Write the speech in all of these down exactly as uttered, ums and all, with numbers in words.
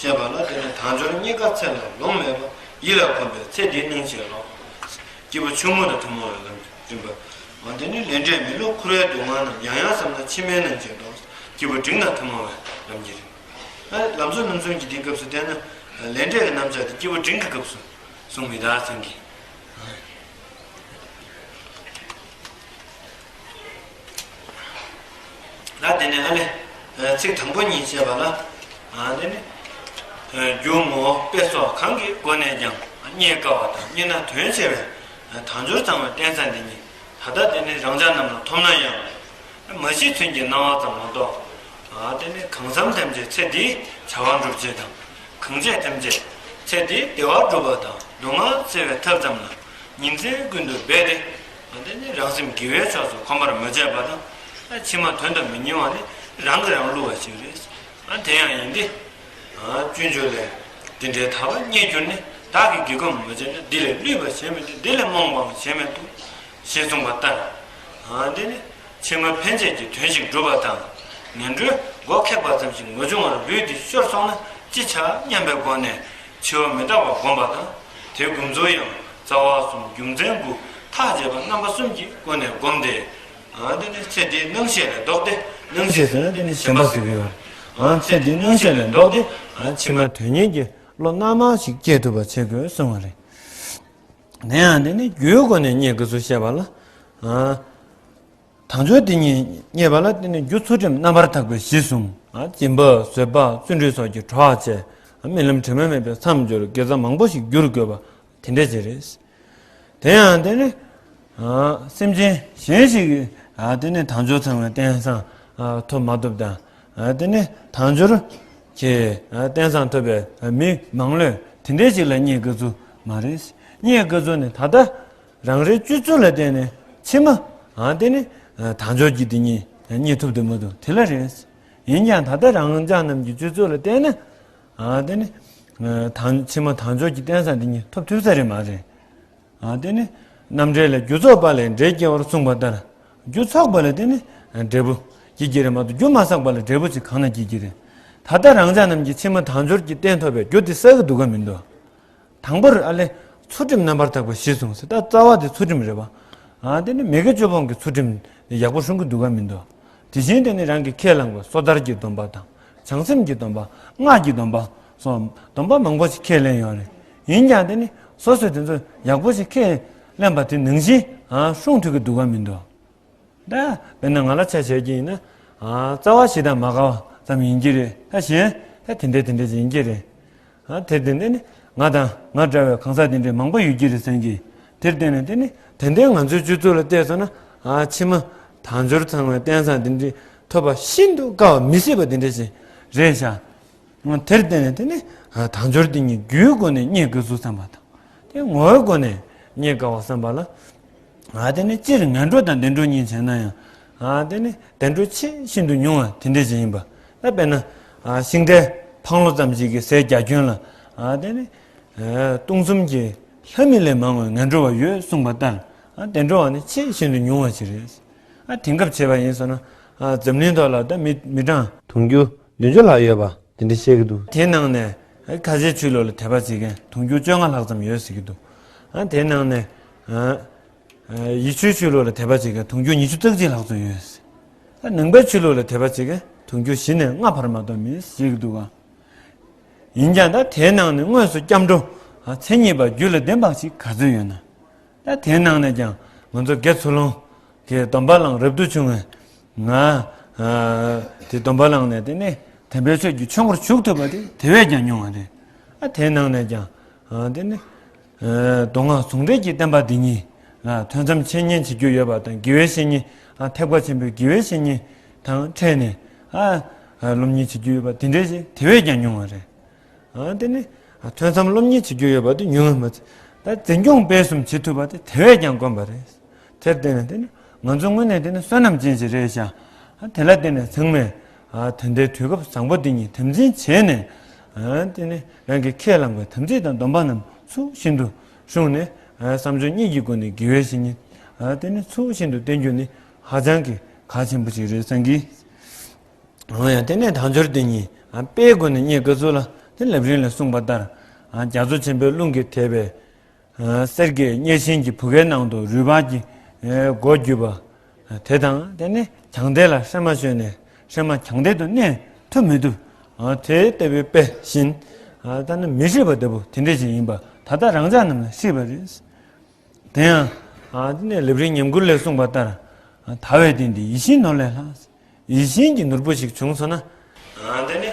བཤད་པ་ལ། དེ་ནས་དལ་འབྱོར་རྙེད་དཀའ་ཚེ་ལ་ལོང་མེད་པ། ཡིད་ལ་གོམས་པའི་ཚེ་འདིའི་སྣང་ཤས་ལོག། སྐྱེས་བུ་ཆུང་ངུ་དང་ཐུན་མོང་བའི་ལམ་གྱི་རིམ་པ། འོ་དེ་ནི་ལས་འབྲས་མི་བསླུ་འཁོར་བའི་སྡུག་བསྔལ་རྣམས། ཡང་ཡང་བསམས་ན་ཕྱི་མའི་སྣང་ཤས་ལོག། སྐྱེས་བུ་འབྲིང་དང་ཐུན་མོང་བའི་ལམ་གྱི་རིམ་པ། ལམ་གསུམ་རྣམ་གསུམ་གྱི་དེའི་སྐབས་སུ་བལྟས་ན། ལས་འབྲས་ཀྱི་རྣམ་གཞག་དེ་སྐྱེས་བུ་འབྲིང་གི་སྐབས་སུ་གསུངས་མི་གདའ་ཟེར་གི། ད་དེ་ནས་ཨ་ལས། ཚིག་དང་པོ་གཉིས་བཤད་པ་ལ། ཨ་དེ་ནི། རྒྱུ་ངོ་བོ་དཔེ་སོགས་གང་གི་སྒོ་ནས་ཀྱང་རྙེད་དཀའ་བ་དང་། རྙེད་ན་དོན་ཆེ་བའི་དལ་འབྱོར་ཚང་བའི་རྟེན་ས་འདི་ཉིད། ད་ལྟ་དེ་ནི་རང་ཅག་རྣམས་ལ་ཐོབ་ན་ཡང་། མ་གཞི་མཚོན་གྱི་སྣང་བ་ཙམ་མ་གཏོགས། ཨ་དེ་ནི་གང་བསམ་ཐམས་ཅད་ཚེ་འདིའི་བྱ་བ་སྒྲུབ་བྱེད་དང་། གང་བྱེད་ཐམས་ཅད་ཚེ་འདིའི་བདེ་བ་སྒྲུབ་པ་དང་། སྡུག་བསྔལ་སེལ་བའི་ཐབས་ཙམ་ལ་ཉིན་མཚན་ཀུན་ཏུ་འབད་དེ། ཨ་དེ་ནི་རང་སེམས་དགེ་བའི་ཕྱོགས་སུ་གོམས་པར་མ་བྱས་པ་དང་། ཨ་ཕྱི་མ་དོན་དུ་མི་གཉེར་བ་ནི་རང་གིས་རང་བསླུ་བ་ཞིག་རེད། ཨ་དེ་ཡང་ཡིན་ཏེ། ཨ་སྤྱོད་འཇུག་ལས། དེ་འདྲའི་ཐར་པ་རྙེད་གྱུར་ནས། བདག་གིས་དགེ་སྒོམ་མ་བྱས་ན། འདི་ལས་བསླུས་པ་གཞན་མི་འདུག། འདི་ལས་རྨོངས་པའང་གཞན་མི་འདུག། ཞེས་གསུངས་པ་ལྟར། ཨ་དེ་ནི་ཕྱི་མ་ཕན་ཆད་ཀྱི་དོན་ཞིག་སྒྲུབ་པ་དང་། ངན་འགྲོའི་སྒོ་ཁེགས་པ་ཙམ་ཞིག་མ་བྱུང་བར་ལུས་འདི་ཤོར་སོང་ན་ཅི་བྱ་སྙམ་པའི་སྒོ་ནས་འཆི་བ་མི་རྟག་པ་བསྒོམ་པ་དང་། དེའི་འགོ་འཛུགས་ཡང་རྩ་བ་གསུམ། རྒྱུ་མཚན་དགུ། ཐག་བཅད་པ་རྣམ་པ་གསུམ་གྱི་སྒོ་ནས་བསྒོམས་ཏེ། ཨ་དེ་ནི་ཚེ་འདིའི་སྣང་ཤས་ལས་ལྡོག་སྟེ། སྣང་ཤས་ཟེར་ན་དེ་ནི་ཞེན་པ་ཟེར་གྱི་ཡོད། ཨ་ཚེ་འདིའི་སྣང་ཤས་ལས་ལྡོག་སྟེ། ཨ་ཕྱི་མ་དོན་གཉེར་གྱི་བློ་རྣལ་མ་ཞིག་སྐྱེ་ཐུབ་པ་བྱེད་དགོས་གསུངས་པ་རེད། དེ་ཡང་དེ་ནི་རྒྱུའི་སྒོ་ནས་རྙེད་དགོས་ཚུལ་བཤད་པ་ལ། ཨ་དལ་འབྱོར་དེ་ཉིད་རྙེད་པ་ལ་དེ་ནི་རྒྱུ་ཚུལ་ཁྲིམས་རྣམ་པར་དག་པའི་གཞི་བཟུང་། ཨ་སྦྱིན་པ་བཟོད་པ་བརྩོན་འགྲུས་སོགས་ཀྱིས་གྲོགས་བྱས། རྨི་ལམ་དྲི་མ་མེད་པའི་མཚམས་སྦྱོར་དགེ་རྩ་མང་པོ་ཞིག་བསྒྱུར་དགོས་པ་དེ་འདྲ་ཅིག་རེད། དེ་ཡང་དེ་ནི། ཨ་སེམས་ཅན་གཞན་ཞིག་གིས་ཨ་དེ་ནི་དལ་འབྱོར་ཚང་བའི་རྟེན་བཟང་ཨ་ཐོབ་མ་ཐུབ་དང་། ཨ་དེ་ནི་དལ་འབྱོར་གྱི་ཨ་རྟེན་བཟང་ཐོབ་པའི་ཨ་མི་མང་ལོས་དེ་འདྲའི་ཞིག་ལ་རྙེད་དགོས་ཚུལ་མ་རེད། རྙེད་དགོས་ཚུལ་ནི་ད་ལྟ་རང་རེའི་སྤྱོད་ཚུལ་ལ་བརྟེན་ནས་ཕྱི་མ་ཨ་དེ་ནི་ཨ་དལ་འབྱོར་གྱི་དེ་ཉིད་རྙེད་ཐུབ་བསྡད་མི་འདུག། དེ་ལ་རེད། ཡིན་ཀྱང་ད་ལྟ་རང་ཅག་རྣམས་ཀྱི་སྤྱོད་ཚུལ་ལ་བརྟེན་ན། ཨ་དེ་ནི་ཨ་དལ་ཕྱི་མ་དལ་འབྱོར་གྱི་རྟེན་བཟང་དེ་ཉིད་ཐོབ་ཐུབ་ས་རེད་མ་རེད། ཨ་དེ་ནི་རྣམ་འགྲེལ་ལས། རྒྱུ་ཚོགས་པ་ལས་འབྲས་སྐྱེ་བར་གསུངས་པ་ལྟར། རྒྱུ་ཚོགས་པ་ལས་དེ་ནི་འབྲས་བུ་སྐྱེ་གི་རེད་མ་གཏོགས། རྒྱུ་མ་བསགས་པ་ལས་འབྲས་བུ་ཅིག་གང་ན་སྐྱེ་གི་རེད། ད་ལྟ་རང་ཅག་རྣམས་ཀྱི་ཕྱི་མ་དལ་འབྱོར་གྱི་རྟེན་ཐོབ་པའི་རྒྱུ་དེ་བསགས་ཀྱི་འདུག་ག་མི་འདུག། དང་པོར་ཨ་ལས་ཚུལ་ཁྲིམས་རྣམ་པར་དག་པ་གཞི་བཟུང་ཟེར། ད་རྩ་བ་དེ་ཚུལ་ཁྲིམས་རེད་པ། ཨ་དེ་ནི་མི་དགེ་བཅུ་སྤོང་གི་ཚུལ་ཁྲིམས་ཡག་པོ་སྲུང་གི་འདུག་ག་མི་འདུག། དེ་བཞིན་དེ་ནི་རང་གིས་ཁས་བླངས་པའི་སོ་ཐར་གྱི་སྡོམ་པ་དང་། བྱང་སེམས་ཀྱི་སྡོམ་པ། སྔགས་ཀྱི་སྡོམ་པ་སོགས་སྡོམ་པ་མང་པོ་ཞིག་ཁས་ལེན་ཡོད་རེད། ཡིན་ཀྱང་དེ་ནི་སོ་སོས་དེ་ཚོ་ཡག་པོ་ཞིག་ཁས་ལེན་པ་དེ་ནང་བཞིན་ཨ་སྲུང་ཐུབ་ཀྱི་འདུག་ག་མི་འདུག། ད་དཔེར་ན་ང་ལ་ཆ་བཞག་གི་ཡིན་ན། ཨ་རྩ་བ་ཞེ་དྲག་མ་དགའ་བ་ཙམ་ཡིན་གྱི་རེད། ད་གཞན་ད་དེ་འདྲས་དེ་འདྲས་ཡིན་གྱི་རེད། ཨ་དེར་བརྟེན་ནས་ནི་ང་དང་ང་འདྲ་བའི་གང་ཟག་དེ་འདྲས་མང་པོ་ཡོད་ཀྱི་རེད་བསམ་གྱི། དེར་བརྟེན་ནས་དེ་ནི་ད་ལྟའི་ང་ཚོའི་སྤྱོད་ཚུལ་ལ་བལྟས་སོང་ན། ཨ་ཕྱི་མ་དལ་འབྱོར་ཚང་བའི་རྟེན་བཟང་དེ་འདྲས་ཐོབ་པ་ཤིན་ཏུ་དཀའ་བ་མི་སྲིད་པ་དེ་འདྲས་ཞིག་རེད་ཤག། དེར་བརྟེན་ནས་དེ་ནི་དལ་འབྱོར་དེ་ཉིད་རྒྱུའི་སྒོ་ནས་རྙེད་དགོས་ཚུལ་བསམ་པ་དང་། དེ་ངོ་བོའི་སྒོ་ནས་རྙེད་དཀའ་བ་བསམ་པ་ལ། ཨ་དེ་ནི་སྤྱིར་ངན་འགྲོ་དང་བདེ་འགྲོ་གཉིས་བྱས་ན་ཡང་། ཨ་དེ་ནི་བདེ་འགྲོ་ཆེས་ཤིན་ཏུ་ཉུང་བ་དེ་འདྲས་ཅིག་ཡིན་པ། ད་དཔེར་ན་ཨ་ཤིང་རྟའི་འཕང་ལོ་ཙམ་ཞིག་གི་ཟས་རྒྱ་ཁྱོན་ལ། ཨ་དེ་ནི་ཨ་སྟོང་གསུམ་གྱི་ལྷ་མི་ལས་མང་བའི་ངན་འགྲོ་བ་ཡོད་གསུངས་པ་ལྟར། ཨ་བདེ་འགྲོ་བ་ནི་ཆེས་ཤིན་ཏུ་ཉུང་བ་ཞིག་རེད། ཨ་དེང་སྐབས་བྱས་པ་ཡིན་ཟེར་ན། ཨ་འཛམ་གླིང་ཐོག་ལ་ད་མི་མི་གྲངས་དུང་ཕྱུར་བདུན་ཅུ་ལྷག་ཡོད་པ་དེ་འདྲ་བཤད་ཀྱི་འདུག། དེའི་ནང་ནས་ཨ་ཁ་ཆེའི་ཆོས་ལུགས་ལ་དད་པ་བྱེད་མཁན་དུང་ཕྱུར་བཅོ་ལྔ་ལྷག་ཙམ་ཡོད་ཟེར་གྱི་འདུག། ཨ་དེའི་ནང་ནས་ཨ་ཨ་ཡེ་ཤུའི་ཆོས་ལུགས་ལ་དད་པ་བྱེད་མཁན་དུང་ཕྱུར་ཉི་ཤུ་རྩ་གཅིག་ལྷག་ཙམ་ཡོད་ཟེར། ཨ་ནང་པའི་ཆོས་ལུགས་ལ་དད་པ་བྱེད་མཁན་དུང་ཕྱུར་བཞི་ནས་ལྔ་བར་མ་གཏོགས་མེད་ཟེར་གྱི་འདུག་ག། ཡིན་ཀྱང་ད་དེའི་ནང་ནས་དངོས་སུ་སྐྱབས་འགྲོ་ཨ་མཚན་ཉིད་པ་རྒྱུད་ལ་ལྡན་པ་ཞིག་ག་ཚོད་ཡོད་ན། ད་དེའི་ནང་ནས་ཀྱང་ང་ཚོ་དགེ་ཚུལ་སློང་གི་སྡོམ་པ་བླངས་རབ་ཏུ་བྱུང་བའི་ང་ཨ་དེ་སྡོམ་པ་བླངས་ནས་དེ་ནས་དམ་པའི་ཆོས་ཀྱི་ཆོས་འཁོར་ཞུགས་ཐུབ་པ་དེ་དེ་བས་ཀྱང་ཉུང་བ་རེད། ཨ་དེའི་ནང་ནས་ཀྱང་ཨ་དེ་ནི་ཨ་མདོ་སྔགས་ཟུང་འབྲེལ་གྱི་བསྟན་པ་འདི་ཉིད་ལ་ཐུན་མཚམས་འཆད་ཉན་བྱེད་རྒྱུ་ཡོད་པ་དང་། དགེ་བའི་བཤེས་གཉེན་ཨ་ཐེག་པ་ཆེན་པོའི་དགེ་བའི་བཤེས་གཉེན་དང་འཕྲད་ནས་ཨ་ཨ་སློབ་གཉེར་བྱེད་རྒྱུ་ཡོད་པ་དེ་འདྲའི་ཞིག་དེ་བས་ཀྱང་ཉུང་བ་རེད། ཨ་དེ་ནི་ཨ་ཐུན་མཚམས་སློབ་གཉེར་བྱེད་རྒྱུ་ཡོད་པ་དེ་ཉུང་བ་མ་ཚད། ད་འཛིན་སྐྱོང་སྤེལ་གསུམ་བྱེད་ཐུབ་པ་དེ་དེ་བས་ཀྱང་དཀོན་པ་རེད། དེར་བརྟེན་ནས་དེ་ནི་ང་ཚོ་དངོས་གནས་དེ་ནི་བསོད་ནམས་ཅན་ཞིག་རེད་ཤག། ཨ་དེ་ལ་བརྟེན་ནས་ཚང་མས་ཨ་ད་ལྟའི་དུས་སྐབས་བཟང་པོ་འདི་ཉིད་དམ་འཛིན་བྱས་ནས། ཨ་དེ་ནི་རང་གིས་ཁས་བླངས་པའི་དམ་ཚིག་དང་སྡོམ་པ་རྣམས་ཚུལ་བཞིན་དུ་བསྲུངས་ནས། ཨ་བསམ་སྦྱོར་གཉིས་ཀྱི་སྒོ་ནས་དགེ་བའི་བཤེས་གཉེན་ཨ་དེ་ནི་ཚུལ་བཞིན་དུ་བསྟེན་རྒྱུ་ནི་ཧ་ཅང་གི་གལ་ཆེན་པོ་ཞིག་རེད་བསམ་གི། འོ་ཡང་དེ་ནས་དལ་འབྱོར་དེ་ཉིད་ཨ་དཔེའི་སྒོ་ནས་རྙེད་དགོས་ཚུལ་ལ་ དེ་ལབ་རིམ་ལས་གསུངས་པ་ལྟར། རྒྱ་མཚོ་ཆེན་པོའི་རླུང་གིས་དེད་པའི་གསེར་གྱི་གཉེར་ཤིང་གི་བུ་གའི་ནང་དུ་རུས་སྦལ་གྱི་མགོ་བརྒྱུས་པ་དེ་དང་། དེ་ནས་གྱང་ལྡན་ལ་སྲན་མ་ཞོན་ནས་སྲན་མ་གྱང་ལྡན་དུ་གནས་ཐུབ་མི་ཐུབ། དེ་ལྟ་བུའི་དཔེ་བཞིན། ད་ནི་མི་ཤེས་པ་ལྟ་བུ་དེ་འདྲ་ཞིག་ཡིན་པ་ད་ལྟ་རང་ཅག་རྣམས་ལ་ཤེས་པ་རེད། དེ་ཡང་། ཨ། དེ་ནས་ལེགས་པའི་ཉམས་མགུར་ལས་གསུངས་པ་ལྟར། ཨ། དལ་བའི་རྟེན་འདི་ཡིད་བཞིན་ནོར་ལས་ལྷག། ཡིད་བཞིན་གྱི་ནོར་བུ་ཞིག་བྱུང་སོང་ན། ཨ། དེ་ནི།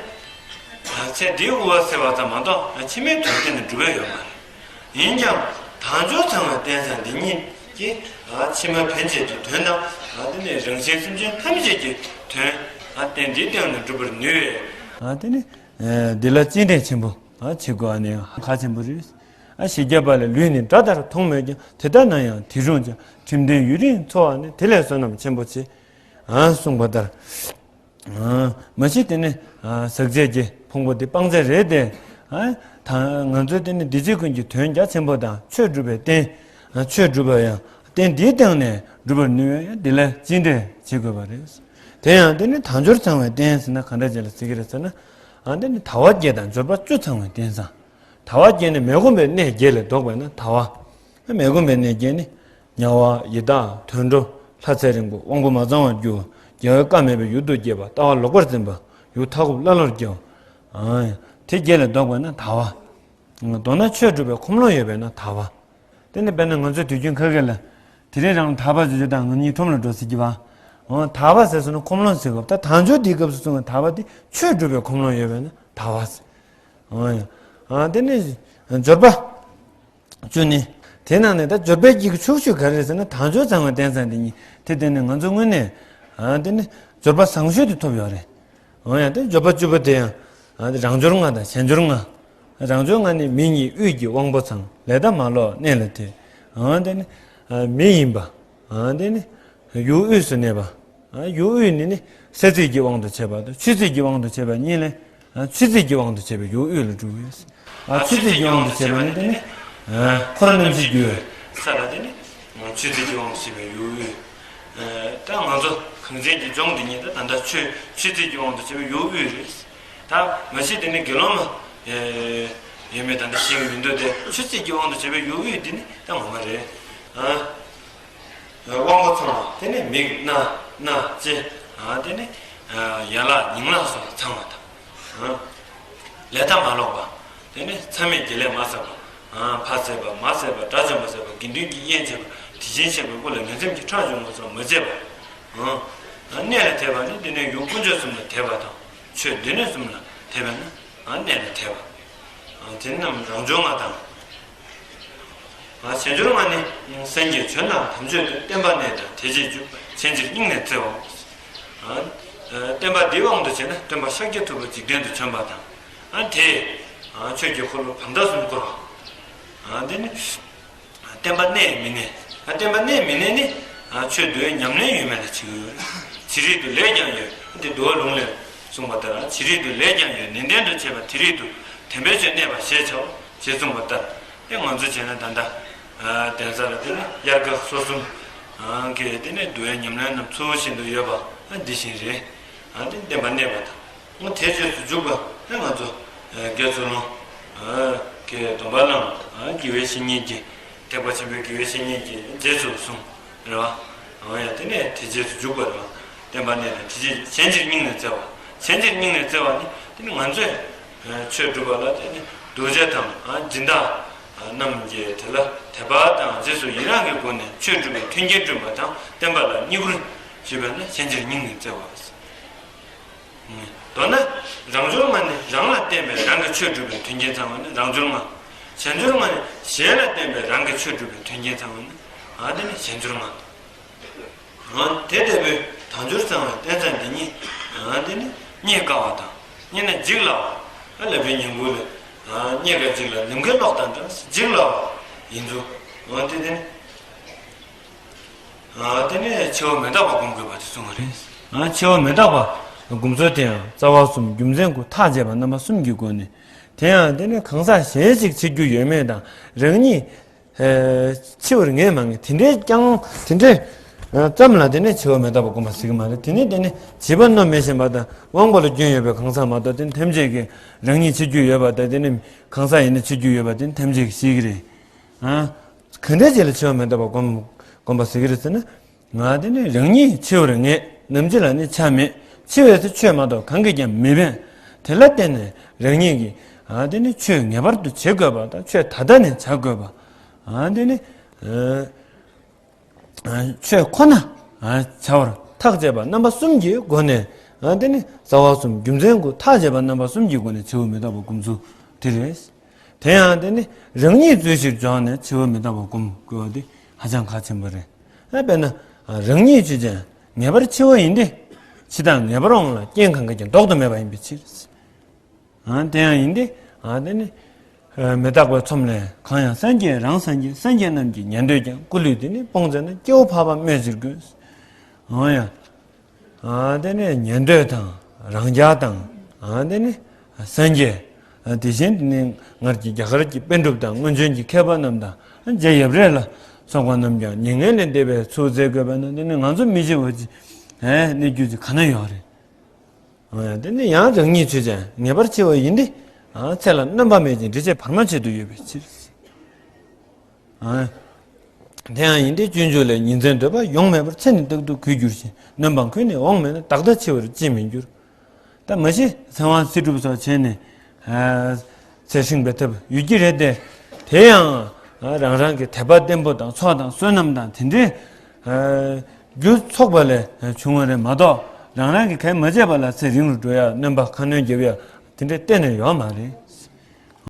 ཨ། ཚེ་འདིའི་དབུལ་བ་སེལ་བ་ཙམ་མ་གཏོགས། ཨ། ཕྱི་མའི་དོན་གཏན་ནས་འགྲུབ་པ་ཡོད་མ་རེད། ཡིན་ཀྱང་དལ་འབྱོར་ཚང་བའི་རྟེན་བཟང་འདི་ཉིད་ཀྱིས། ཨ། ཕྱི་མ་ཕན་བྱེད་ཀྱི་དོན་དང་། ཨ། དེ་ནི་རང་གཞན་སེམས་ཅན་ཐམས་ཅད་ཀྱི་དོན། ཨ། རྟེན་འདིའི་སྟེང་ནས་འགྲུབ་པར་ནུས་པས། ཨ། དེ་ནི། ཨ། འདི་ལ་ཅི་འདྲའི་ཆེན་པོ། ཨ། བྱེད་དགོས་པ་ནི་ཁག་ཆེན་པོ་རེད། ཨ། ཞེས་བརྒྱབ་པ་ལས། ལུས་ནི་དགྲ་ལྟར་མཐོང་མོད་ཀྱང་། དེ་ལྟ་ན་ཡང་དེ་རུང་ཀྱང་། དྲིམ་ལྡན་ཡུན་རིང་འཚོ་བ་ནི། དེ་ལས་བསོད་ནམས་ཆེན་པོ་ཆེ། ཨ། གསུངས་པ་ལྟར། ཨ། མ་གཞི་དེ་ནི། ཨ། ཟག་བཅས་ཀྱི་ཕུང་པོ་དེ་སྤང་བྱ་རེད་དེ། ཨ། ད་ང་ཚོས་དེ་ནི་འདི་ཕྱི་ཀུན་གྱི་དོན་རྒྱ་ཆེན་པོ་དང་། ཆོས་སྒྲུབ་པའི་རྟེན། ཨ། ཆོས་སྒྲུབ་པ་ཡང་རྟེན་འདིའི་སྟེང་ནས་འགྲུབ་པར་ནུས་པས། ཡང་འདི་ལ་ཅི་འདྲ་བྱེད་དགོས་པ་རེད། དེ་ཡང་དེ་ནི་དལ་འབྱོར་ཚང་བའི་རྟེན་ཟེར་ན་ག་འདྲ་ཅིག་ལ་ཟེར་གྱི་རེད་ཟེར་ན། ཨ། དེ་ནི་དལ་བ་བརྒྱད་དང་འབྱོར་པ་བཅུ་ཚང་བའི་རྟེན་བཟང་། དལ་བ་བརྒྱད་ནི་མི་ཁོམ་པའི་གནས་བརྒྱད་ལས་ལྡོག་པས་ན་དལ་བ། མི་ཁོམ་པའི་གནས་བརྒྱད་ནི། དམྱལ་བ། ཡི་དྭགས། དུད་འགྲོ། ལྷ་ཚེ་རིང་པོ། དབང་པོ་མ་ཚང་བར་འགྱུར་བ། རྒྱལ་བའི་བཀའ་མེད་པའི་ཡུལ་དུ་སྐྱེ་བ། ལྟ་བ་ལོག་པར་འཛིན་པ། ཡུལ་མཐའ་འཁོབ་ཀླ་ཀློར་སྐྱེ་བ། ཨ། དེ་བརྒྱད་ལས་ལྡོག་པས་ན་དལ་བ། མདོར་ན་ཆོས་སྒྲུབ་པའི་ཁོམ་ལོང་ཡོད་པས་ན་དལ་བ། དེ་ནི་དཔེར་ན་ང་ཚོའི་དུས་རྒྱུན་ཁ་སྐད་ལ། དེ་རིང་རང་ལ་དལ་བ་བྱུང་བྱུང་དང་ང་གཉིས་ཁྲོམ་ལ་འགྲོ་ཟེར་གྱི་བ། འོ། དལ་བ་ཟེར་སོང་ན་ཁོམ་ལོང་ཟེར་གོ། ད་དལ་འབྱོར་འདིའི་སྐབས་སུ་གསུངས་པའི་དལ་བ་དེ་ཆོས་སྒྲུབ་པའི་ཁོམ་ལོང་ཡོད་པས་ན་དལ་བ་ཟེར། འོ་ཡ། ཨ། དེ་ནི་འབྱོར་པ་བཅུ་ནི། དེ་ནང་ནས་ད་འབྱོར་པའི་གི་ཕྱུག་ཤོས་ག་རེ་རེད་ཟེར་ན། དལ་འབྱོར་ཚང་བའི་རྟེན་བཟང་འདི་ཉིད་དེ། དེ་ནི་ང་ཚོ་དངོས་གནས། ཨ། དེ་ནི་འབྱོར་པ་བཟང་ཤོས་དེ་ཐོབ་ཡོད་རེད། འོ་ཡ། དེ་འབྱོར་པ་བཅུ་པོ་དེ་ཡང་། ཨ། དེ་རང་འབྱོར་ལྔ་དང་གཞན་འབྱོར་ལྔ། རང་འབྱོར་ལྔ་ནི། མི་ཉིད་དབུས་ཀྱི་དབང་པོ་ཚང་། ལས་མཐའ་མ་ལོག་གནས་ལ་དེ། ཨ། དེ་ནི། ཨ། མི་ཡིན་པ། ཨ། དེ་ནི་ཡུལ་དབུས་སུ་གནས་པ། ཨ། ཡུལ་དབུས་ནི་ནི་ས་རྩིས་ཀྱི་དབང་དུ་བྱས་པ་དང་ཆུ་རྩིས་ཀྱི་དབང་དུ་བྱས་པ་གཉིས་ལས། ཨ། ཆུ་རྩིས་ཀྱི་དབང་དུ་བྱས་པའི་ཡུལ་དབུས་ལ་འགྲོ་གི་ཡོད། ཨ། ཆུ་རྩིས་ཀྱི་དབང་དུ་བྱས་པ་ནི་དེ་ནི། ཨ། འཁོར་རྣམ་བཞི་རྒྱུ་བའི་ས་ལ་དེ་ནི། ཨ། ཆུ་རྩིས་ཀྱི་དབང་དུ་བྱས་པའི་ཡུལ་དབུས། ཨ། ད་ང་ཚོ་གངས་ཅན་གྱི་ལྗོངས་འདི་ཉིད་ད་ད་ལྟ་ཆུ་ཆུ་རྩིས་ཀྱི་དབང་དུ་བྱས་པའི་ཡུལ་དབུས་རེད། ད་མ་གཞི་དེ་ནི་དགེ་སློང་མ་ཡོད་མེད་ད་ལྟ་ཤེས་ཀྱི་མི་འདུག་སྟེ། ཆུ་རྩིས་ཀྱི་དབང་དུ་བྱས་པའི་ཡུལ་དབུས་འདི་ནི་ད་ངོ་མ་རེད། ཨ། དབང་པོ་ཚང་བ་དེ་ནི་མིག་རྣ་སྣ་ལྕེ། ཨ། དེ་ནི། ཨ། ཡན་ལག་ཉིང་ལག་སོགས་ཚང་བ་དང་། ཨ། ལས་མཐའ་མ་ལོག་པ། དེ་ནི་མཚམས་མེད་ཀྱི་ལས་མ་བསགས་པ། ཨ། ཕ་བསད་པ། མ་བསད་པ། དགྲ་བཅོམ་པ་བསད་པ། དགེ་འདུན་གྱི་དབྱེན་བྱས་པ། དེ་བཞིན་གཤེགས་པའི་སྐུ་ལ་ལན་ཚྭ་གྱི་ཁྲག་འབྱུང་བ་སོགས་མ་བྱས་པ། ཨ། གནས་ལ་དད་པ་ནི་དེ་ནི་ཡུལ་དཀོན་མཆོག་གསུམ་ལ་དད་པ་དང་། ཆོས་སྡེ་སྣོད་གསུམ་ལ་དད་པས་ན། ཨ། གནས་ལ་དད་པ། ཨ། དེ་རྣམས་རང་འབྱོར་ལྔ་དང་། ཨ། གཞན་འབྱོར་ལྔ་ནི། སངས་རྒྱས་བྱོན་དང་དམ་ཆོས་སྟོན། བསྟན་པ་གནས་དང་དད་ཅེས་བརྗོད། ཕྱིན་ཆད་སྙིང་ནས་བརྩེ་བའོ། ཨ། བསྟན་པ་འདིའི་དབང་དུ་བྱས་ན་སྟོན་པ་ཤཱཀྱ་ཐུབ་པ་འཇིག་རྟེན་དུ་བྱོན་པ་དང་། ཨ། དེས། ཨ། ཆོས་ཀྱི་འཁོར་ལོ་བར་མཐའ་གསུམ་བསྐོར་བ། ཨ། འདི་ནི་བསྟན་པ་གནས་མི་གནས། ཨ། བསྟན་པ་གནས་མི་གནས་ནི། ཨ། ཆོས་འདུལ་བའི་ཉམས་ལེན་ཡོད་མེད་ལ་བྱེད་ཀྱི་ཡོད། ཇི་རིགས་དུ་ལས་ཀྱང་ཡོད། འདི་འདུལ་བ་ལུང་ལས་གསུངས་པ་ལྟར། ཇི་རིགས་དུ་ལས་ཀྱང་ཡོད། ནན་ཏན་དུ་བྱས་པ་དེ་རིགས་དུ་དམ་པའི་ཆོས་གནས་པ་ཞེས་བྱའོ། ཞེས་གསུངས་པ་ལྟར། དེ་ང་ཚོས་བྱས་ན་ད་ལྟ། ཨ། གདན་ས་ལ་དེ་ནི་དབྱར་ཁ་སོ་གསུམ། ཨ། གི་དེ་ནི་འདུལ་བའི་ཉམས་ལེན་རྣམས་ཚུལ་བཞིན་དུ་ཡོད་པ། ཨ། འདི་བཞིན་རེད། ཨ། དེ་བསྟན་པ་གནས་པ་དང་། ཨ། དེ་རྗེས་སུ་འཇུག་པ་ནི་ང་ཚོ། ཨ། དགེ་ཚུལ་སློང་། ཨ། གི་སྡོམ་པ་བླངས། ཨ། དགེ་བའི་བཤེས་གཉེན་གྱི། ཐེག་པ་ཆེན་པོའི་དགེ་བའི་བཤེས་གཉེན་གྱི་རྗེས་སུ་བཟུང་། རེད་བ། འོ་ཡ། དེ་ནས་དེ་རྗེས་སུ་འཇུག་པ་རེད་བ། བསྟན་པ་གནས་དང་དེ་རྗེས་གཞན་ཕྱིར་སྙིང་ནས་བརྩེ་བ། གཞན་ཕྱིར་སྙིང་ནས་བརྩེ་བ་ནི་དེ་ནི་ང་ཚོས། ཨ། ཆོས་སྒྲུབ་པ་ལ་དེ་ནི་གདུལ་བྱ་དང་། ཨ། སྦྱིན་བདག་རྣམས་ཀྱིས་དེ་ལ་དད་པ་དང་རྗེས་སུ་ཡི་རང་གི་སྒོ་ནས་ཆོས་སྒྲུབ་པའི་མཐུན་རྐྱེན་བསྐྲུན་པ་དང་། བསྟན་པ་ལ་བསྙེན་བཀུར་ཞུས་པས་ན་གཞན་ཕྱིར་སྙིང་ནས་བརྩེ་བ། མདོར་ན། རང་འབྱོར་ལྔ་ནི་རང་ལ་བརྟེན་པའི་རང་གི་ཆོས་སྒྲུབ་པའི་མཐུན་རྐྱེན་ཚང་བ་ནི་རང་འབྱོར་ལྔ། གཞན་འབྱོར་ལྔ་ནི་གཞན་ལ་བརྟེན་པའི་རང་གི་ཆོས་སྒྲུབ་པའི་མཐུན་རྐྱེན་ཚང་བ་ནི། ཨ། དེ་ནི་གཞན་འབྱོར་ལྔ། ཨ། དེ་ལྟ་བུའི་དལ་འབྱོར་ཚང་བའི་རྟེན་བཟང་འདི་ཉིད། ཨ། དེ་ནི་རྙེད་དཀའ་བ་དང་། རྙེད་ན་འཇིག་སླ་བ། ཨ། ལབ་པའི་ཉིང་ཁུ་ལས། ཨ། རྙེད་དཀའ་འཇིག་སླ། ལེན་མཁན་གློག་དང་འདྲ། འཇིག་སླ་བ་ཡིན་ཚུལ། ཨ། དེ་དེ་ནི། ཨ། དེ་ནས་འཆི་བ་མི་རྟག་པ་སྒོམ་དགོས་པ་དེ་གསུངས་པ་རེད། ཨ། འཆི་བ་མི་རྟག་པ་སྒོམ་ཚུལ་དེ་ཡང་རྩ་བ་གསུམ། རྒྱུ་མཚན་དགུ། ཐག་བཅད་པ་རྣམ་པ་གསུམ་གྱི་སྒོ་ནས། དེ་ཡང་དེ་ནི་གང་ཟག་གཞན་ཞིག་འཆི་རྒྱུ་ཡོད་མེད་དང་། རང་ཉིད། ཨ། འཆི་བར་ངེས་མ་ངེས། དེ་འདྲའི་ཀྱང་དེ་འདྲའི་ ཙམ་ལ་དེ་ནི་འཆི་བ་མི་རྟག་པ་སྒོམ་པ་ཟེར་གྱི་མ་རེད། དེ་ནི་དེ་ནི་བྱིས་པ་མནོ་མི་ཤེས་པ་དང་དབང་པོ་ལ་སྐྱོན་ཡོད་པའི་གང་ཟག་མ་གཏོགས། དེ་ནི་ཐམས་ཅད་ཀྱིས་རང་ཉིད་འཆི་རྒྱུ་ཡོད་པ་དང་། དེ་ནི་གང་ཟག་ཡིན་ན་འཆི་རྒྱུ་ཡོད་པ་དེ་ནི་ཐམས་ཅད་ཀྱིས་ཤེས་ཀྱི་རེད། ཨ། གང་འདྲ་ཅིག་ལ་འཆི་བ་མི་རྟག་པ་སྒོམ་སྒོམ་པ་ཟེར་གྱི་རེད་ཟེར་ན། ང་དེ་ནི་རང་ཉིད་འཆི་བར་ངེས། ནམ་འཆི་ལ་ནི་ཆ་མེད། འཆི་བས་སུ་ཆོས་མ་གཏོགས་གང་གིས་ཀྱང་མི་ཕན། དེ་ལ་བརྟེན་ནས་རང་ཉིད་ཀྱིས་ཨ་དེ་ནི་ཆོས་ངེས་པར་དུ་བྱེད་དགོས་པ་དང་། ཆོས་ད་ལྟ་ནས་བྱ་དགོས་པ། ཨ་དེ་ནི་ཨ་ཆོས་ཁོ་ན་ཨ་བྱ་བར་ཐག་བཅད་པ་རྣམ་པ་གསུམ་གྱི་སྒོ་ནས། ཨ་དེ་ནི་རྩ་བ་གསུམ་རྒྱུ་མཚན་དགུ་ཐག་བཅད་པ་རྣམ་པ་གསུམ་གྱི་སྒོ་ནས་འཆི་བ་མི་རྟག་པ་སྒོམ་ཚུལ་དེ་རེད། དེ་ཡང་དེ་ནི་རང་ཉིད་ཚུལ་བཞིན་འཇོག་ནས་འཆི་བ་མི་རྟག་པ་སྒོམ་དགོས་པ་དེ་ཧ་ཅང་གལ་ཆེན་པོ་རེད། ཨ་དཔེར་ན། རང་ཉིད་ཆོས་ཅན། ངེས་པར་འཆི་བ་ཡིན་ཏེ། འཆི་བདག་ངེས་པར་འོང་ལ། རྐྱེན་གང་གིས་ཀྱང་ལྡོག་ཏུ་མེད་པ་ཡིན་པའི་ཕྱིར། ཨ་དེ་ཡང་ཡིན་ཏེ། ཨ་དེ་ནི་མི་རྟག་པའི་ཚོམས་ལས། གང་ཡང་སངས་རྒྱས་རང་སངས་རྒྱས། སངས་རྒྱས་རྣམས་ཀྱི་ཉན་ཐོས་ཀྱང་། སྐུ་ལུས་འདི་ནི་སྤོང་མཛད་ན། སྐྱེ་བོ་འཕགས་པ་སྨོས་ཕྱིར་དགོས། འོ་ཡ། ཨ་དེ་ནི་ཉན་ཐོས་དང་རང་རྒྱལ་དང་། ཨ་དེ་ནི་སངས་རྒྱས། ཨ་དེ་བཞིན་དེ་ནི་སྔར་གྱི་རྒྱ་གར་གྱི་པཎ་གྲུབ་དང་། སྔོན་བྱོན་གྱི་མཁས་པ་རྣམས་དང་། ཨ་རྗེ་ཡབ་རྗེ་ལ་སོགས་པ་རྣམས་ཀྱང་མྱ་ངན་ལས་འདས་པའི་ཚུལ་མཛད་དགོས་པས་ན། དེ་ནི་ང་ཚོ་མི་འཆི་བ་ཅིག་ཨེ་གནས་རྒྱུ་ཅིག་ག་ན་ཡོད་རེད། ཨ་དེ་ནི་ཡང་རང་ཉིད་ཆོས་ཅན། ངེས་པར་འཆི་བ་ཡིན་ཏེ། ཨ་ཚེ་ལ་སྣོན་པ་མེད་ཅིང་འབྲི་བྱེད་བར་མ་ཆད་དུ་ཡོད་པའི་ཕྱིར། ཨ། དེ་ཡང་ཡིན་ཏེ། སྤྱོད་འཇུག་ལས། ཉིན་མཚན་འདོད་པ་ཡོང་མེད་པར། ཚེ་ནི་རྟག་ཏུ་འགོས་འགྱུར་ཞིང་། སྣོན་པ་འཁོན་ནས་འོང་མེད་ན། བདག་ལྟ་འཆི་བར་ཅིས་མི་འགྱུར། ད་མ་གཞི་ཚེ་དབང་ཚེ་སྒྲུབ་སོགས་བྱས་ནས། ཨ། ཚེ་སྲིང་བའི་ཐབས་ཡོད་ཀྱི་རེད་དེ། དེ་ཡང་། ཨ། རང་རང་གི་དད་པ་བརྟན་པོ་དང་ཚོགས་དང་བསོད་ནམས་དང་དེ་འདྲའི། ཨ། རྒྱུ་ཚོགས་པ་ལས་བྱུང་བ་རེད་མ་གཏོགས། རང་རང་གིས་གལ་མ་བྱས་པ་ལ་ཚེ་རིང་རུ་འགྲོ་ཡ། སྣོན་པ་ཁ་སྣོན་རྒྱབ་ཡ་དེ་འདྲ་གཏན་ནས་ཡོད་མ་རེད།